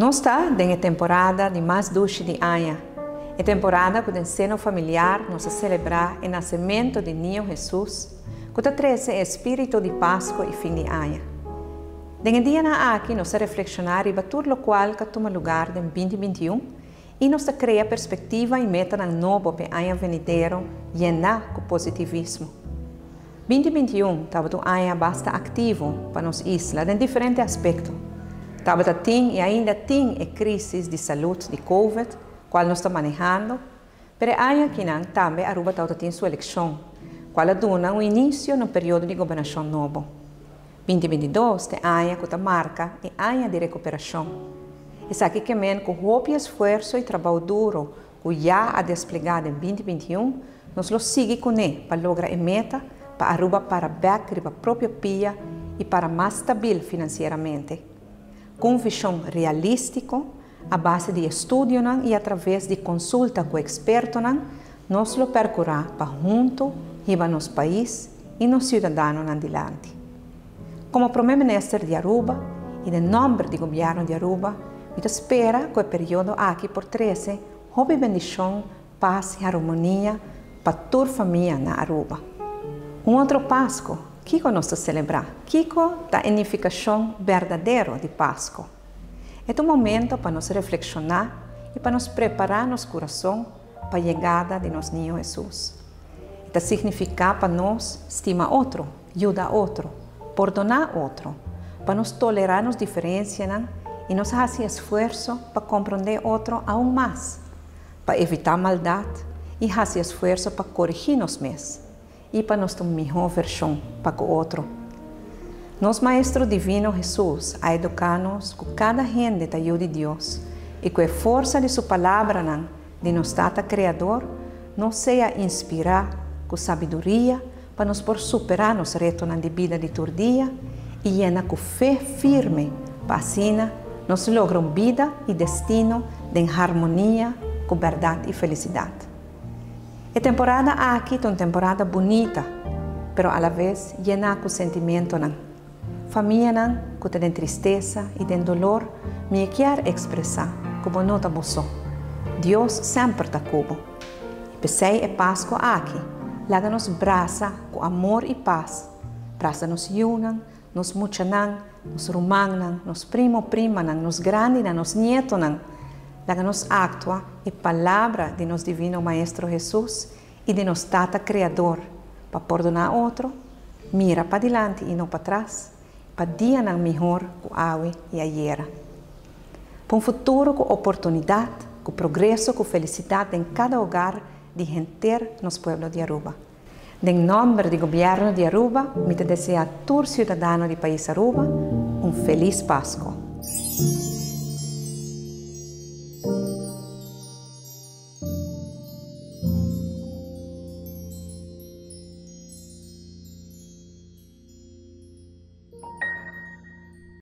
Nos ta den e temporada di mas dushi di aña. E temporada ku den seno familiar nos ta selebrá e nasementu di Niño Hesus, ku ta trese e espíritu di Pasku i fin di aña. Den e dianan aki nos ta reflekshoná riba tur lokual ku a tuma lugar den binti 21 i nos ta krea perspektiva i metanan nobo p'e aña venidero yená ku positivismo. 2021 tabata un aña basta aktivo pa nos isla den diferente aspekto. Tabata tin i ainda tin e krísis di salud di Covid, kual nos ta manehando, pero e aña akinan tambe Aruba tabata tin su elekshon, kual a duna un inisio na un periodo di gobernashon nobo. 2022 ta e aña ku ta marka e aña di rekuperashon. Esaki ke men ku hopi esfuerso i trabou duro ku ya a desplegá den 2021, nos lo sigui kuné pa logra e meta pa Aruba para bèk riba propio pia i para mas stabil finansieramente. Ku un vishon realístiko, a base di estudionan i atraves di konsulta ku ekspertonan, nos lo pèrkurá pa huntu hiba nos pais i nos siudadanonan dilanti. Komo Promé Minister di Aruba i den nòmber di Gobièrnu di Aruba, mi ta spera ku e periodo aki por trese hopi bendishon, pas i harmonia pa tur famia na Aruba. Un otro Pasku, kiko nos ta selebrá? Kiko ta e nifikashon berdadero di Pasku? E ta un momento pa nos reflekshoná i pa nos prepará nos kurason pa yegada di nos Niño Hesus. E ta signifiká pa nos stima otro, yuda otro, pordoná otro, pa nos tolerá nos diferensianan i nos hasi esfuerso pa komprondé otro aun mas, pa evitá maldat i hasi esfuerso pa korigí nos mes i pa nos ta un mihó vershon pa ku otro. Nos Maestro Divino Hesus a eduká nos ku kada hende ta yu di Dios i ku e forsa di Su palabranan di nos Tata Kreador nos sea inspirá ku sabiduria pa nos por superá nos retonan di bida di tur dia i yena ku fe firme pa asina nos logra un bida i destino den harmonia ku bèrdat i felisidat. E temporada aki ta un temporada bunita, pero alaves yená ku sentimentonan. Famianan ku ta den tristesa i den dolor, mi e kier ekspresá ku bo no ta bo so. Dios semper ta ku bo. I p'esei e Pasku aki, laga nos brasa ku amor i pas, brasa nos yunan, nos muchanan, nos rumannan, nos primo primanan, nos grandinan, nos nietonan. Laga nos aktua e palabra di nos Divino Maestro Hesus i di nos Tata Kreador pa pordoná otro, mira padilanti i no patras, pa dianan mihor ku awe i ayera. Pa un futuro ku oportunidat, ku progreso, ku felisidat den kada hogar di henter nos pueblo di Aruba. Den nòmber di Gobièrnu di Aruba mi ta deseá tur siudadano di pais Aruba un felis Pasku.